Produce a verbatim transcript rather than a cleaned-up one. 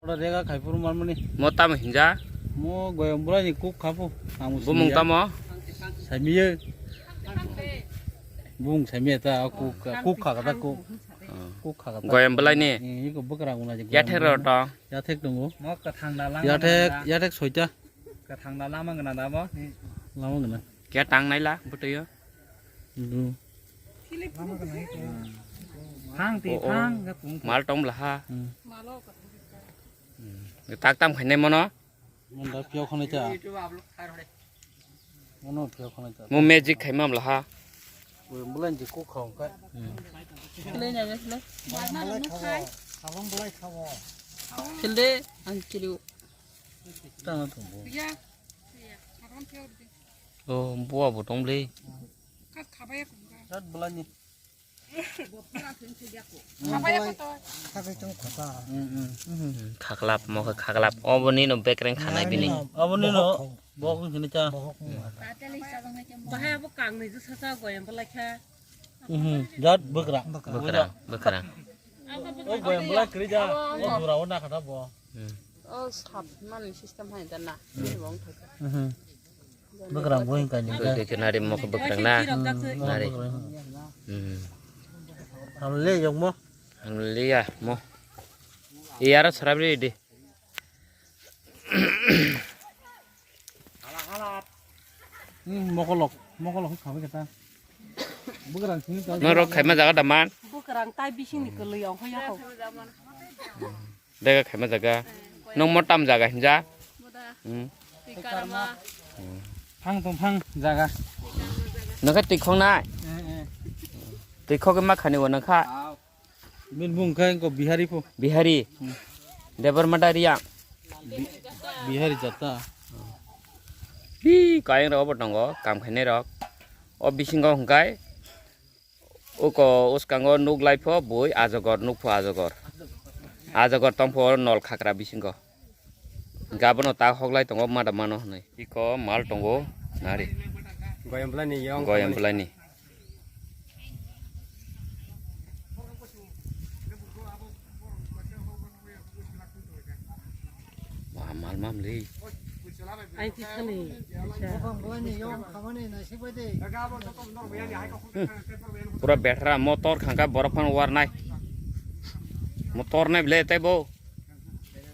Oro rega khai phuru manmani. Mo tamo hinja? Mo goyam bwlai ni kuk khapu. Ang bumung simiya. Tamo? Samiye. Bung samiya ta kuk, kuk kha kata kuk. Oh. Kuk kha kata. Goyam bwlai ni? Eh, iko bwkrang una je goyam bwlai ni. Yathek ro to? Yathek tongo. Mo kathang da lang. Yathek, yathek soita. Kathang da lama gana da bo? Lama gana. Kya tang naila bwtwi o? Thang ti thang ga pung. Mal tong bwla ha. Hmm. Hmm. Tak tam khainai mono. Munda pio khonai ta. Mono pio khonai ta. Mo magic khaima bwla ha. Oi, bulan ji kuk khong ka. Hmm. Khilde ang kiliu. Tang na thung bo. Oh, buwa bo tong bwle. Kat khabaya kung ka. Kat bwlai ni. Khabaya kotor. Khabai tong khata. Hmm, hmm. Hmm, khaklap, mo khe khaklap. Obo ni no bekreng khanai bini. Obo ni no. Bohok wng sini cha. Bahai abo kang ni jwsa cha goyam bwlai kha. Hmm, jat bwkrang. Bwkrang, bwkrang. O goyam bwlai kwrwi ja. O jora o na khata bo. Hmm. O sap mani system hai da na. Bini bo wng thai. Hmm. Bwkrang bo hinka ni. Bwkrang ke nari mo khe bwkrang na. Nari. Hmm. Hamle yok mo. Hamle ya mo. Iyara sarabri di. Hmm, mokolok, mokolok khabai kata. Bwkrang sini ta. Norok khaima jaga da man. Bwkrang tai bising ni kwlwi ong hoya ho. Dega khaima jaga. Nong mo tam jaga hinja. Hmm. Phang tong phang jaga. Nokha twi khong nai. Eh, eh. Twi khok ma khani wa nokha. Bini bung khe ko Bihari pho. Bihari. Hmm. Debarma Daria. Bi-, Bihari jata. Bi kayang rok bo tongo, kam khainai rok. O bisingo hwnkhe uko uskango nuk lai pho bui ajogor, nuk pho ajogor. Ajogor tong pho nol khakra bisingo. Gabono ta hoklai tongo mada mano hwnwi. Iko mal tongo nari. Goyam bwlai ni yong. Goyam bwlai ni. Wah, mal mam le. Ai ti khani. Goyam bwlai ni yong khamani na sibai de. Pura betra motor khangka borok phan warnai. Motor nai bwle tei bo.